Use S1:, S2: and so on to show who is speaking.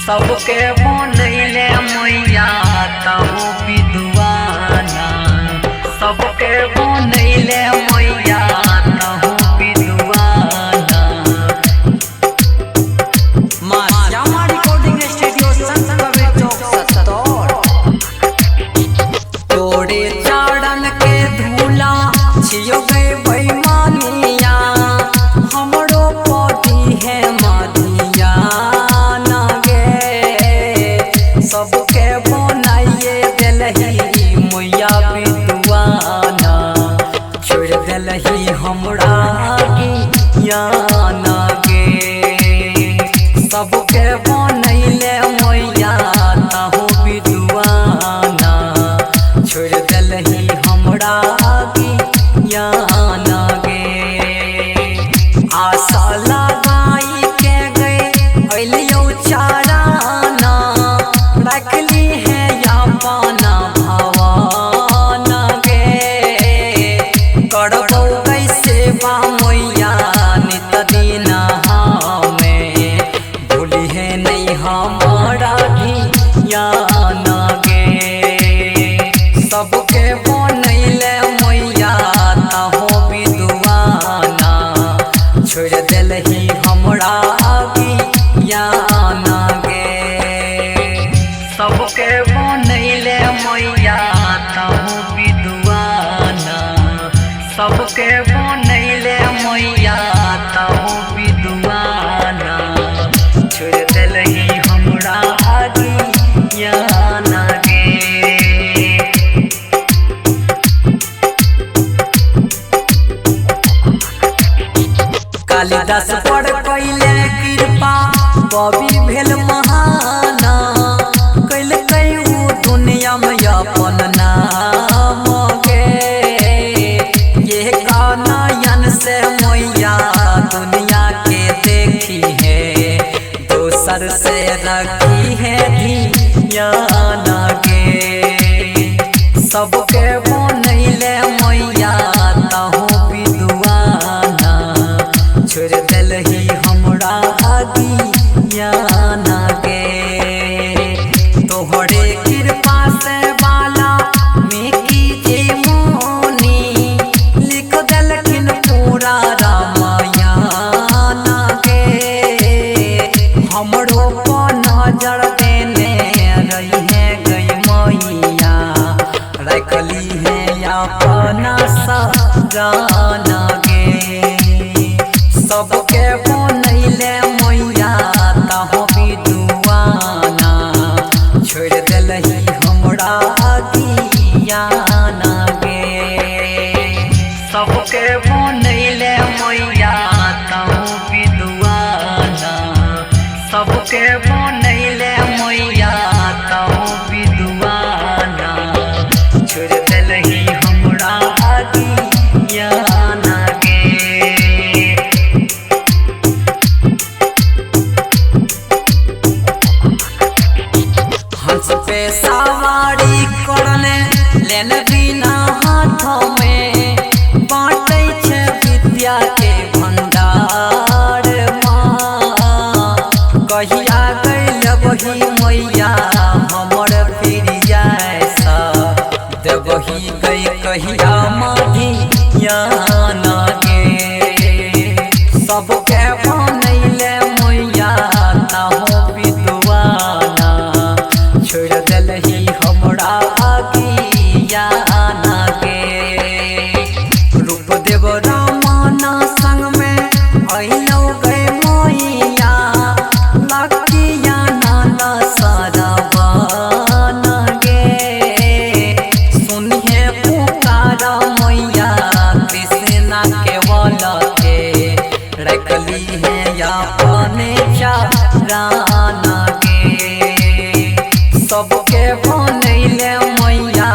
S1: सबके बनैले मैया तहु विद्वाना, सबके बनैले मैया तहु विद्वाना।
S2: मां श्यामा रिकॉर्डिंग स्टूडियो संत कबीर चौक सत्तौर।
S1: तोरे चरण के धूला छियो गए बेईमानिया, हमरो पति है माधिया ना गे। सबके बनाइए देलही मैया विद्वाना, छोड़ देलही हमरा ज्ञान गे। सबके बनैले मैया तहु विद्वाना, छोड़ देलही हमरा ज्ञान गे। आशा लगाई के गए अलियो चाराना, रखली है अपना भवाना गे। करबौ कैसे बा मैया नित दिना हमें, भूली है नहीं हमारा ज्ञान गे। सबके बनैले मैया तहु विद्वाना, छोड़ देलही हमरा ज्ञान गे। सबके बनैले मैया तहु विद्वाना, सबके बनैले मैया तहु विद्वाना, छोड़ देलही हमरा ज्ञान गे। कालिदास पर कैले कृपा कवि भेल महाना, कैलकै उ दुनिया में अपन नाम गे। ये नयन से मैया दुनिया के देखी है, दोसर से रखी है ध्यान गे। सबके बनैले मैया तहु विद्वाना, छोड़ देलही हमरा ज्ञान गे। तोहरे कृपा से बाला मिकी जी मुनि, लिख देलखिन पूरा रामायण गे। हमरो पर नजर देने रही है गई मैया, रखली है अपना सजान गे। सबके बनैले मैया तहु विद्वाना, छोड़ देलही हमरा ज्ञान गे। सबके बनैले मैया तहु विद्वाना, सबके बनैले मैया तहु विद्वाना, छोड़ देलही हमरा ज्ञान गे। हंस पे सवारी करने लेन बिना हाथों में, बाँटै छै विद्या के भंडार माँ। कहिया गइल वही मैया हमर फिर जाय देवही गई कहिया माधी ज्ञान गे। सबके बनैले मैया तहु विद्वाना, छोड़ देलही हमरा ज्ञान गे। रूप देव रामाना संग में अइलौ गए मैया, लकिया नाना सरवान गे। सुनिहे पुकार मैया कृष्णा के बल के, रखली है अपने चरण गे। सबके बनैले मैया